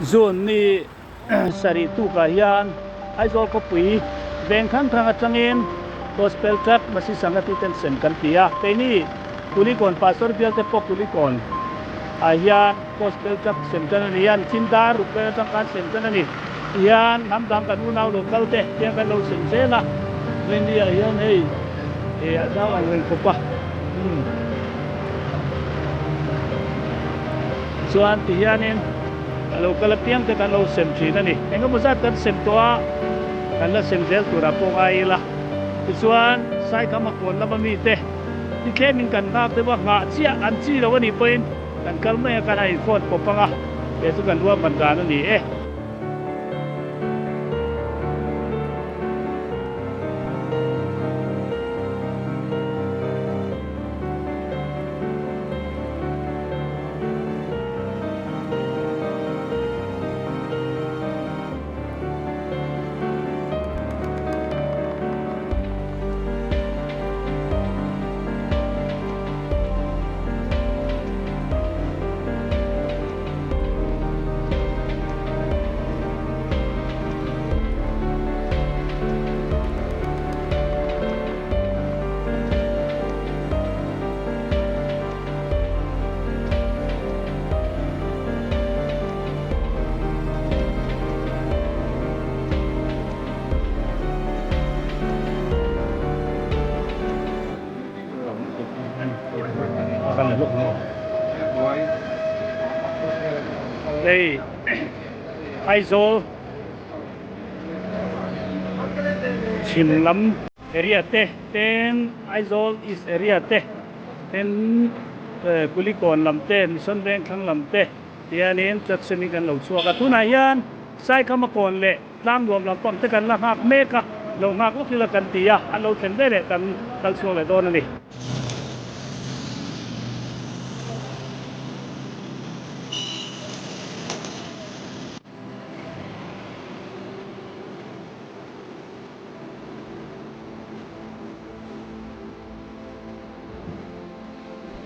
June ni sarih tukah hian Aizawl khawpui veng hrang hrang atangin Gospel Track Masi Sangati ten sem kan ti a. Keini Kulikawn Pastor bial te pawh Kulikawn ah hian Gospel Track sem tan a ni a, chin dar ruk vel atang khan sem tan a ni. Tihian hnam dang kan unau lo kal te tiang kan lo sem zel a, Wendy ah hian hei a zau ang reng khawp a. Chuan tihianin a lo kal apiang te kan lo sem thin a ni. Engemaw zat kan sem tawh a, kan la sem zel turah pawh ngai ila. Tichuan Saikhama kawn lama mite hi tlemin kan nghak deuh a, nghah chiah an chi lo a nih pawhin kan kal mai a, kan han inphone pawp ang a, he chu kan ruahman dan a ni e. Hei Aizawl chhim lam area te ten Aizawl East area te ten Kulikawn lam te Mission Vengthlang lam te tianin Tlatsemi kan lo chhuak a tunah hian Saikhama kawn leh Tlang nuam lam pang te kan la nghak mek a, lo nghak lawk ila kan ti a, an lo thlen ve leh kan kal chhuak leh dawn a ni.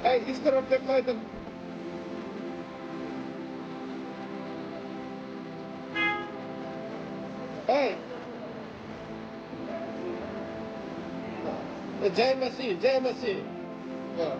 Hey, is er op dit moment Hey! Jai Masih, Jai Masih. Yeah.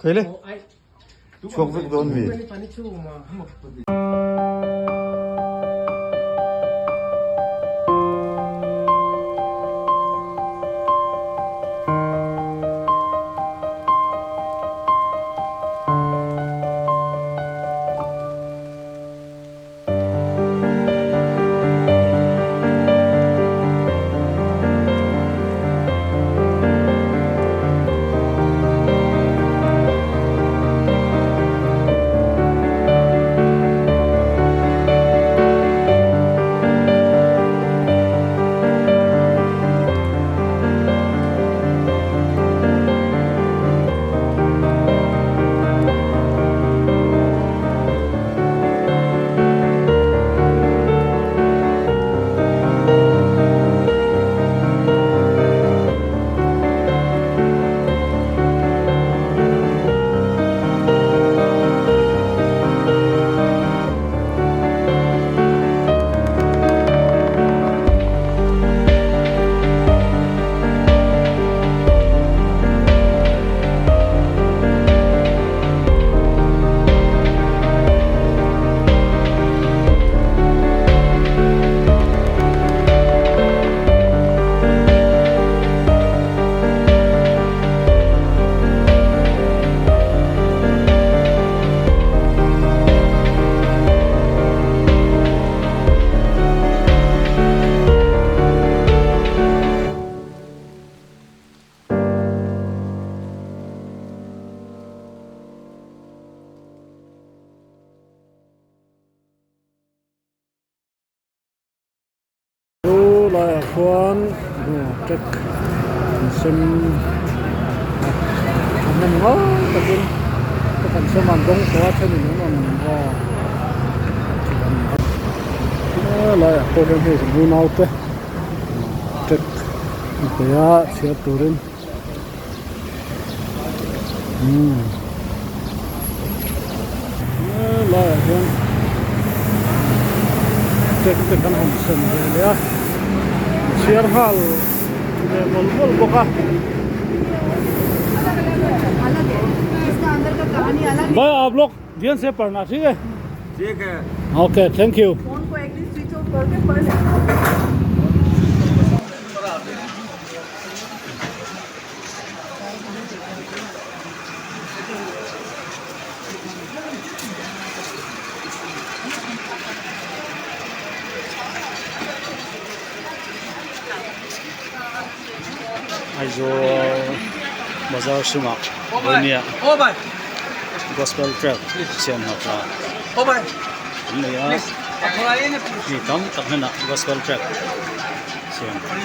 Khaile chhuak vek dawn mi. Chu laiah khuan track an sem a thahnem ngai takin track an sem a an dawng tawh a thenin an rawn a laiah pawh hian hei kan unau te track an pe a chhiar turin. Umm helaiah hian track te kan han sem ve leh a chhiar nghal ve mawlh mawlh bawk a. Bhai aap log dhyan se parhna thik hai. Okay thank you. Aizawl bazar chungah Burnia gospel track siam hna an nei a mi tam tak hnenah gospel track siam a ni.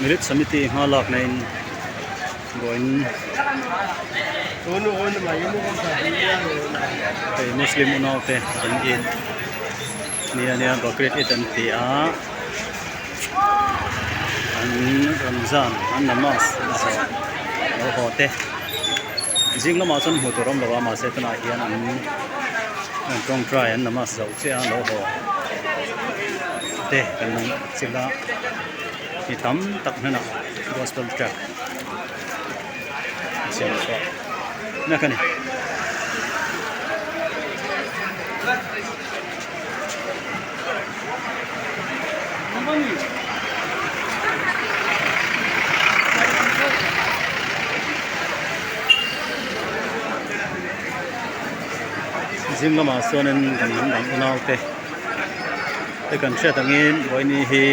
Milit Samiti hma lak na in vawiin hei Muslim unau te an in ni a nia Bakrid Eid an ti a an Ramzan an namaz zawh lo haw te zing lamah chuan hmuh tur a awm lo a mahse tunah hian an an tawngtai an namaz zawh chiah a lo haw te kan lang chilh a. Mi tam tak hnenah gospel track a siam chhuah mek a ni. Zing lamah chuanin kan hnam dang unau te. Hei kan hriat angin vawiini hi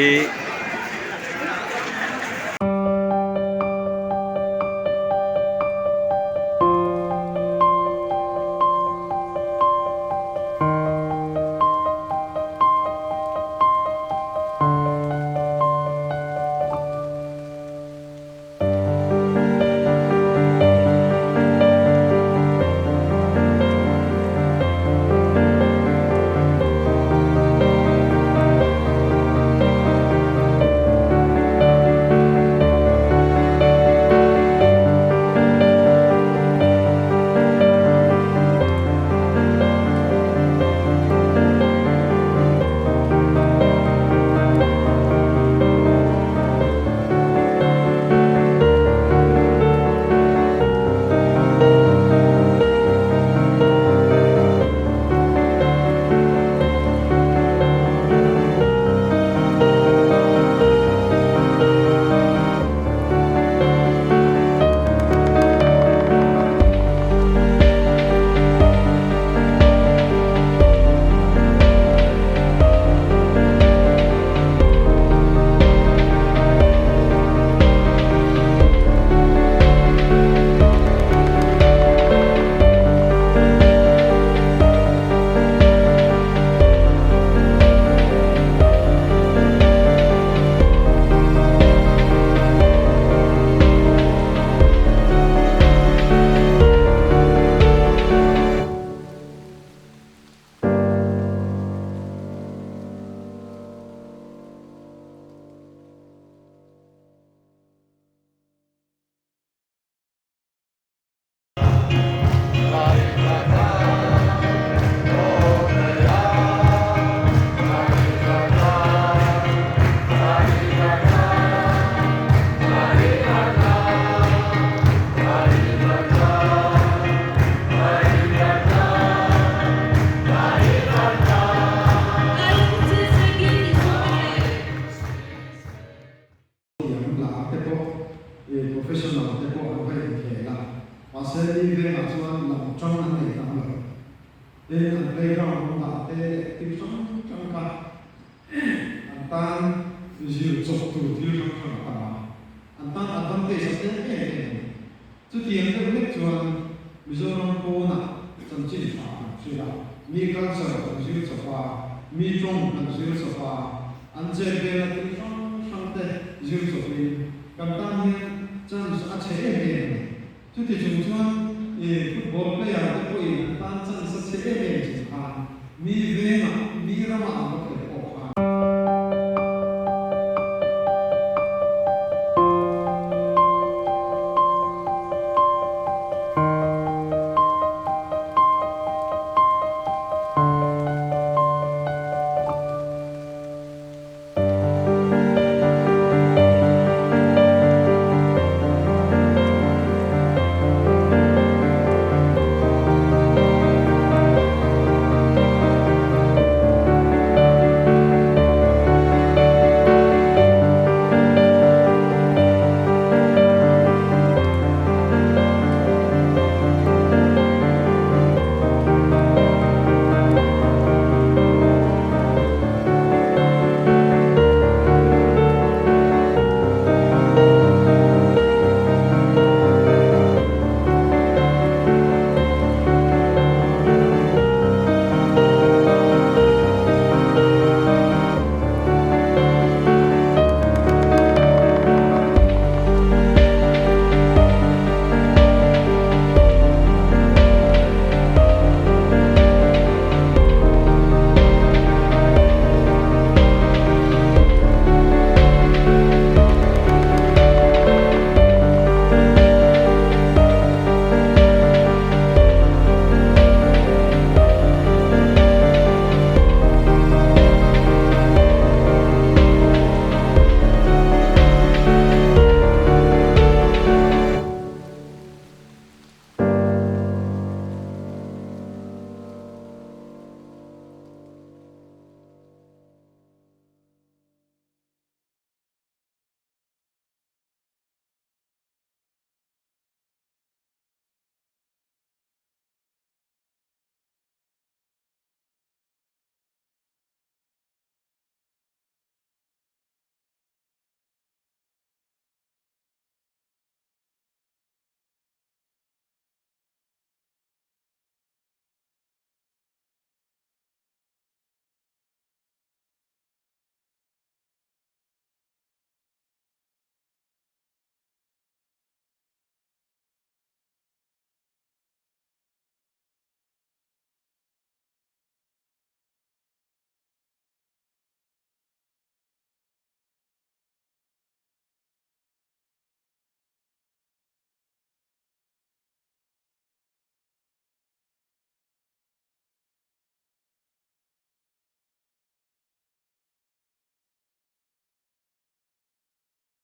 Thiam lar te pawh ih professional te pawh an va inkhel a, mahse mi vengah chuan lam tang an nei tam lo. Tin, an playground awm dah te leh thil hrang hrang kha an tan zir chawp tur thil hrang hrang a tam a, an tan advantage a tlem em em a ni. Chutiang deuh hlek chuan Mizoram pawnah chanchin tha kan hrilh a, mi culture kan zir chawp a, mi tawng kan zir chawp a, an chet vela thil.